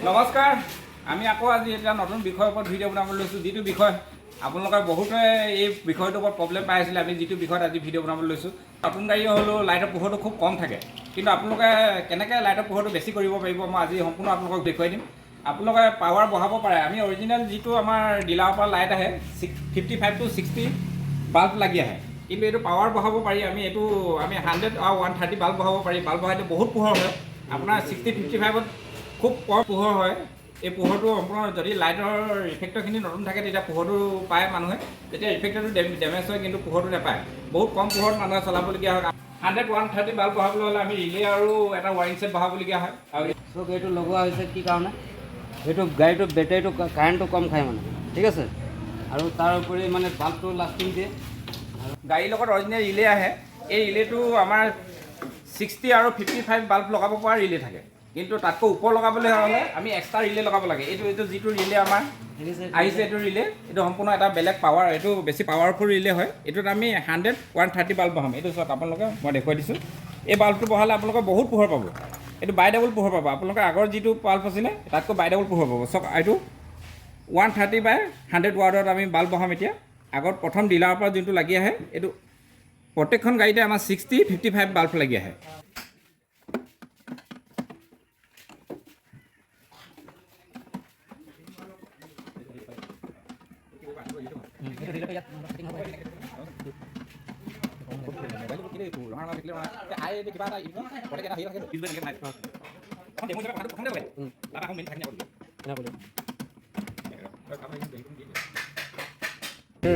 নমস্কাৰ, আমি আকৌ আজি এটা নতুন বিষয়ৰ ওপৰত ভিডিঅ' বনাবলৈ লৈছোঁ, যিটো বিষয় আপোনালোকে বহুতে এই বিষয়টোৰ ওপৰত প্ৰব্লেম পাই আছিলে। আমি যিটো বিষয়ত আজি ভিডিঅ' বনাবলৈ লৈছোঁ, নতুন গাড়ী হ'লেও লাইটৰ পোহৰটো খুব কম থাকে। কিন্তু আপোনালোকে কেনেকৈ লাইটৰ পোহৰটো বেছি কৰিব পাৰিব, মই আজি সম্পূৰ্ণ আপোনালোকক দেখুৱাই দিম। আপোনালোকে পাৱাৰ বঢ়াব পাৰে। আমি অৰিজিনেল যিটো আমাৰ ডিলাৰৰ পৰা লাইট আহে, 55 টু 60 বাল্ব লাগি আহে। কিন্তু এইটো পাৱাৰ বঢ়াব পাৰি। আমি এইটো আমি 100 আৰু 130 বাল্ব বঢ়াব পাৰি। বাল্ব বঢ়াইটো বহুত পোহৰ হয়। আপোনাৰ 60, 55ত খুব কম পোহৰ হয়। এই পোহৰটো সম্পূৰ্ণ যদি লাইটৰ ৰিফ্লেক্টৰখিনি নতুন থাকে, তেতিয়া পোহৰটো পায় মানুহে। যেতিয়া ৰিফ্লেক্টৰটো ডেমেজ হয়, কিন্তু পোহৰটো নাপায়। বহুত কম পোহৰত মানুহে চলাবলগীয়া হয়। 100, 130 বাল্ব বঢ়াবলৈ হ'লে আমি ৰিলে আৰু এটা ৱাৰিং ছেট বঢ়াবলগীয়া হয় আৰু চব এইটো লগোৱা হৈছে কি কাৰণে? এইটো গাড়ীটো বেটেৰীটো কাৰেণ্টটো কম খায় মানে, ঠিক আছে। আৰু তাৰ উপৰি মানে বাল্বটো লাষ্টিং দিয়ে। গাড়ীৰ লগত অৰিজিনেল ৰিলে আহে। এই ৰিলেটো আমাৰ 60 আৰু 55 বাল্ব লগাব পৰা ৰিলে থাকে। কিন্তু তাতকৈ ওপৰ লগাবলৈ হ'লে আমি এক্সট্ৰা ৰিলে লগাব লাগে। এইটো যিটো ৰিলে আমাৰ দেখিছে? আহিছে, এইটো ৰিলে, এইটো সম্পূৰ্ণ এটা বেলেগ পাৱাৰ, এইটো বেছি পাৱাৰফুল ৰিলে হয়। এইটোত আমি 100, 130 বাল্ব বহাম। এইটো চাওক আপোনালোকে, মই দেখুৱাই দিছোঁ। এই বাল্বটো বহালে আপোনালোকে বহুত পোহৰ পাব। এইটো বাই ডাবল পোহৰ পাব। আপোনালোকে আগৰ যিটো বাল্ব আছিলে, তাতকৈ বাই ডাবল পোহৰ পাব। চাওক, এইটো 130 বাই 100 ৱাটত আমি বাল্ব বহাম। এতিয়া আগত প্ৰথম ডিলাৰৰ পৰা যোনটো লাগি আহে, এইটো প্ৰত্যেকখন গাড়ীতে আমাৰ 60, 55 বাল্ব লাগি আহে।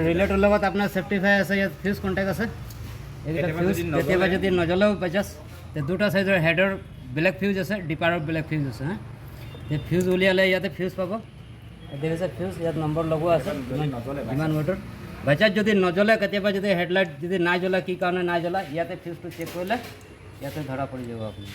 ৰিলেটোৰ লগত আপোনাৰ চেফটি ফাই আছে, ইয়াত ফিউজ কণ্টেক্ট আছে। এইকেইটা কেতিয়াবা ফিউজ যদি নজ্বলে- কেতিয়াবা যদি নজ্বলেও বাই চান্স, তে দুটা চাইজৰ হেডৰ বেলেগ ফিউজ আছে, ডিপাৰৰ বেলেগ ফিউজ আছে। হা, তে ফিউজ উলিয়ালে ইয়াতে ফিউজ পাব। দেখিছে, ফিউজ ইয়াত নম্বৰ লগোৱা আছে, কিমান ৱাটৰ। বাই চান্স যদি নজ্বলে, কেতিয়াবা যদি হেডলাইট যদি নাই জ্বলা, কি কাৰণে নাই জ্বলা, ইয়াতে ফিউজটো চেক কৰিলে ইয়াতে ধৰা পৰি যাব আপুনি।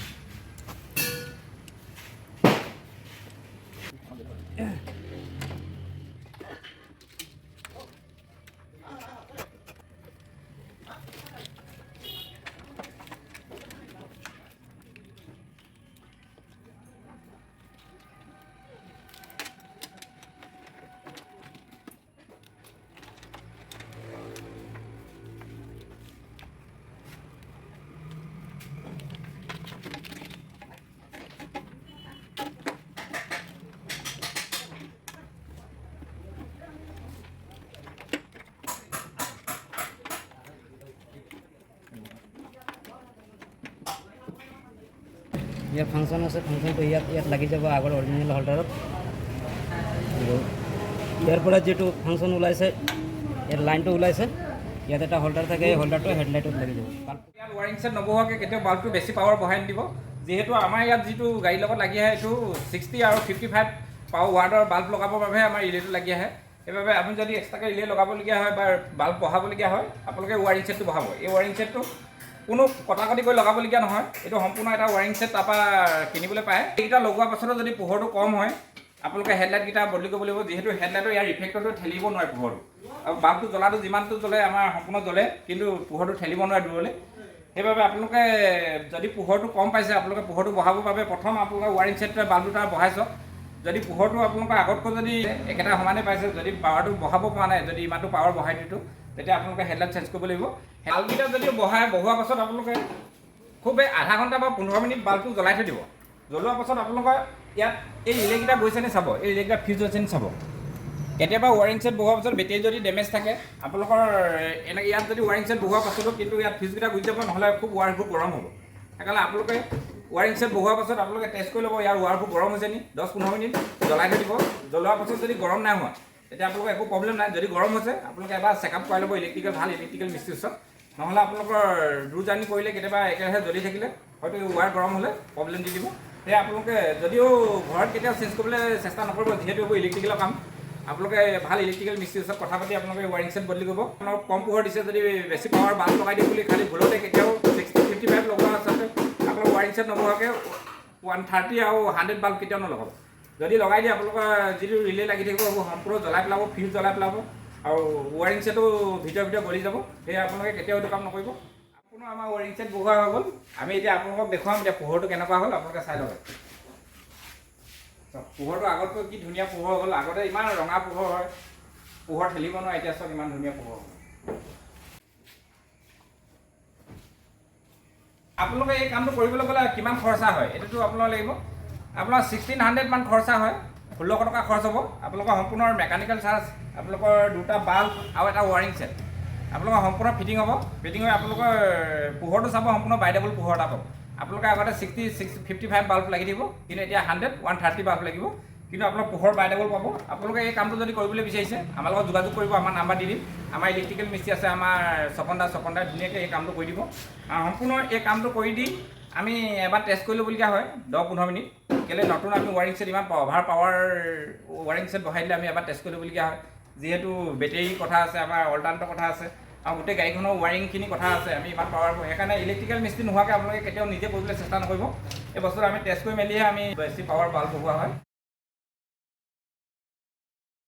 ইয়াৰ ফাংচন আছে। ফাংচনটো ইয়াত লাগি যাব আগৰ অৰিজিনেল হোল্ডাৰত। আৰু ইয়াৰ পৰা যিটো ফাংচন ওলাইছে, ইয়াৰ লাইনটো ওলাইছে, ইয়াত এটা হোল্ডাৰ থাকে, এই হোল্ডাৰটো হেডলাইটত লাগি যাব। ইয়াত ৱাৰিং ছেট নবহোৱাকৈ কেতিয়াও বাল্বটো বেছি পাৱাৰ বঢ়াই নিদিব। যিহেতু আমাৰ ইয়াত যিটো গাড়ীৰ লগত লাগি আহে, এইটো 60 আৰু 55 পাৱাৰ ৱাৰ্ডৰ বাল্ব লগাবৰ বাবেহে আমাৰ ৰিলেটো লাগি আহে। সেইবাবে আপুনি যদি এক্সট্ৰাকৈ ৰিলে লগাবলগীয়া হয় বা বাল্ব বঢ়াবলগীয়া হয়, আপোনালোকে ৱাৰিং ছেটটো বহাব। এই ৱাৰিং ছেটটো কোনো কটাকটি কৰি লগাবলগীয়া নহয়। এইটো সম্পূৰ্ণ এটা ৱাৰিং ছেট তাৰপৰা কিনিবলৈ পায়। এইকেইটা লগোৱাৰ পাছতো যদি পোহৰটো কম হয়, আপোনালোকে হেডলাইটকেইটা বদলি কৰিব লাগিব। যিহেতু হেডলাইটৰ ইয়াৰ ৰিফ্লেক্টৰটো ঠেলিব নোৱাৰে পোহৰটো। আৰু বাল্বটো জ্বলাটো যিমানটো জ্বলে, আমাৰ সম্পূৰ্ণ জ্বলে, কিন্তু পোহৰটো ঠেলিব নোৱাৰে দূৰলৈ। সেইবাবে আপোনালোকে যদি পোহৰটো কম পাইছে, আপোনালোকে পোহৰটো বঢ়াবৰ বাবে প্ৰথম আপোনালোকে ৱাৰিং ছেটটোৱে বাল্ব দুটা বঢ়াই চাওক। যদি পোহৰটো আপোনালোকৰ আগতকৈ যদি একেটা সমানে পাইছে, যদি পাৱাৰটো বঢ়াব পৰা নাই, যদি ইমানটো পাৱাৰ বঢ়াই দিছোঁ, তেতিয়া আপোনালোকে হেডলাইট চেঞ্জ কৰিব লাগিব। বাল্বকেইটা যদি বঢ়াই, বঢ়োৱাৰ পাছত আপোনালোকে খুব এই আধা ঘণ্টা বা 15 মিনিট বাল্বটো জ্বলাই থৈ দিব। জ্বলোৱাৰ পাছত আপোনালোকৰ ইয়াত এই ৰিলেকেইটা গৈছে নি চাব, এই ৰিলেকেইটা ফিউজ হৈছে নি চাব। কেতিয়াবা ৱাৰিং ছেট বহোৱাৰ পাছত বেটেৰী যদি ডেমেজ থাকে আপোনালোকৰ, এনেকৈ ইয়াত যদি ৱাৰিং ছেট বহোৱাৰ পাছতো কিন্তু ইয়াত ফিউজকেইটা গুচি যাব, নহ'লে খুব ৱায়াৰবোৰ গৰম হ'ব। সেইকাৰণে আপোনালোকে ৱাৰিং ছেট বহোৱাৰ পাছত আপোনালোকে টেষ্ট কৰি ল'ব, ইয়াৰ ৱায়াৰবোৰ গৰম হৈছে নি। 10-15 মিনিট জ্বলাই থৈ দিব। জ্বলোৱাৰ পাছত যদি গৰম নাই হোৱা, তেতিয়া আপোনালোকৰ একো প্ৰব্লেম নাই। যদি গৰম হৈছে, আপোনালোকে এবাৰ চেকআপ কৰাই ল'ব ইলেক্ট্ৰিকেল, ভাল ইলেক্ট্ৰিকেল মিস্ত্ৰীৰ ওচৰত। নহ'লে আপোনালোকৰ দূৰ জাৰ্ণি কৰিলে কেতিয়াবা একেৰাহে জ্বলি থাকিলে হয়তো ৱায়াৰ গৰম হ'লে প্ৰব্লেম দি দিব। সেয়ে আপোনালোকে যদিও ঘৰত কেতিয়াও চেঞ্জ কৰিবলৈ চেষ্টা নকৰিব, যিহেতু এইবোৰ ইলেক্ট্ৰিকেলৰ কাম। আপোনালোকে ভাল ইলেক্ট্ৰিকেল মিস্ত্ৰীৰ ওচৰত কথা পাতি আপোনালোকে ৱাৰিং ছেট বদলি কৰিব। আপোনালোক কম পোহৰ দিছে যদি বেছি পাৱাৰ বাল্ব লগাই দিম বুলি খালি ভুলতে কেতিয়াও 60, 55 লগোৱা আচলতে আপোনালোক ৱাৰিং ছেট নবহোৱাকৈ 130 আৰু 100 বাল্ব কেতিয়াও নলগাব। যদি লগাই দিয়ে, আপোনালোকৰ যিটো ৰিলে লাগি থাকিব, সেইবোৰ সম্পূৰ্ণ জ্বলাই পেলাব, ফিউজ জ্বলাই পেলাব আৰু ৱাৰিং ছেটো ভিতৰে ভিতৰে গলি যাব। সেয়ে আপোনালোকে কেতিয়াও এইটো কাম নকৰিব। আপোনাৰ আমাৰ ৱাৰিং ছেট বহোৱা হৈ গ'ল। আমি এতিয়া আপোনালোকক দেখুৱাম এতিয়া পোহৰটো কেনেকুৱা হ'ল, আপোনালোকে চাই লওক। চাওক, পোহৰটো আগতকৈ কি ধুনীয়া পোহৰ হ'ল। আগতে ইমান ৰঙা পোহৰ হয়, পোহৰ ঠেলিব নোৱাৰে। এতিয়া চাওক, ইমান ধুনীয়া পোহৰ হ'ল। আপোনালোকে এই কামটো কৰিবলৈ গ'লে কিমান খৰচা হয়, এইটোতো আপোনালোকৰ লাগিব। আপোনাৰ 1600 মান খৰচা হয়, 1600 টকা খৰচ হ'ব। আপোনালোকৰ সম্পূৰ্ণ মেকানিকেল চাৰ্জ, আপোনালোকৰ দুটা বাল্ব আৰু এটা ৱাৰিং ছেট, আপোনালোকৰ সম্পূৰ্ণ ফিটিং হ'ব। ফিটিং হৈ আপোনালোকৰ পোহৰটো চাব, সম্পূৰ্ণ বাই ডাবল পোহৰ এটা পাব। আপোনালোকে আগতে 66, 55 বাল্ব লাগি দিব, কিন্তু এতিয়া 100, 130 বাল্ব লাগিব, কিন্তু আপোনাৰ পোহৰ বাই ডাবল পাব। আপোনালোকে এই কামটো যদি কৰিবলৈ বিচাৰিছে, আমাৰ লগত যোগাযোগ কৰিব। আমাৰ নাম্বাৰ দি দিম। আমাৰ ইলেক্ট্ৰিকেল মিস্ত্ৰী আছে, আমাৰ চকন্দা। চকন্দাই ধুনীয়াকৈ এই কামটো কৰি দিব। আৰু সম্পূৰ্ণ এই কামটো কৰি দি আমি এবাৰ টেষ্ট কৰি ল'বলগীয়া হয় 10-15 মিনিট। কেলৈ নতুন আমি ৱাৰিং ছেট, ইমান অভাৰ পাৱাৰ ৱাৰিং ছেট বহাই দিলে আমি এবাৰ টেষ্ট কৰি ল'বলগীয়া হয়। যিহেতু বেটেৰীৰ কথা আছে, আমাৰ অল্টাৰনেটৰ কথা আছে আৰু গোটেই গাড়ীখনৰ ৱাৰিংখিনি কথা আছে, আমি ইমান পাৱাৰ, সেইকাৰণে ইলেক্ট্ৰিকেল মিস্ত্ৰী নোহোৱাকৈ আপোনালোকে কেতিয়াও নিজে কৰিবলৈ চেষ্টা নকৰিব। এই বস্তুটো আমি টেষ্ট কৰি মেলিহে আমি বেছি পাৱাৰ বাল্ব বহোৱা হয়।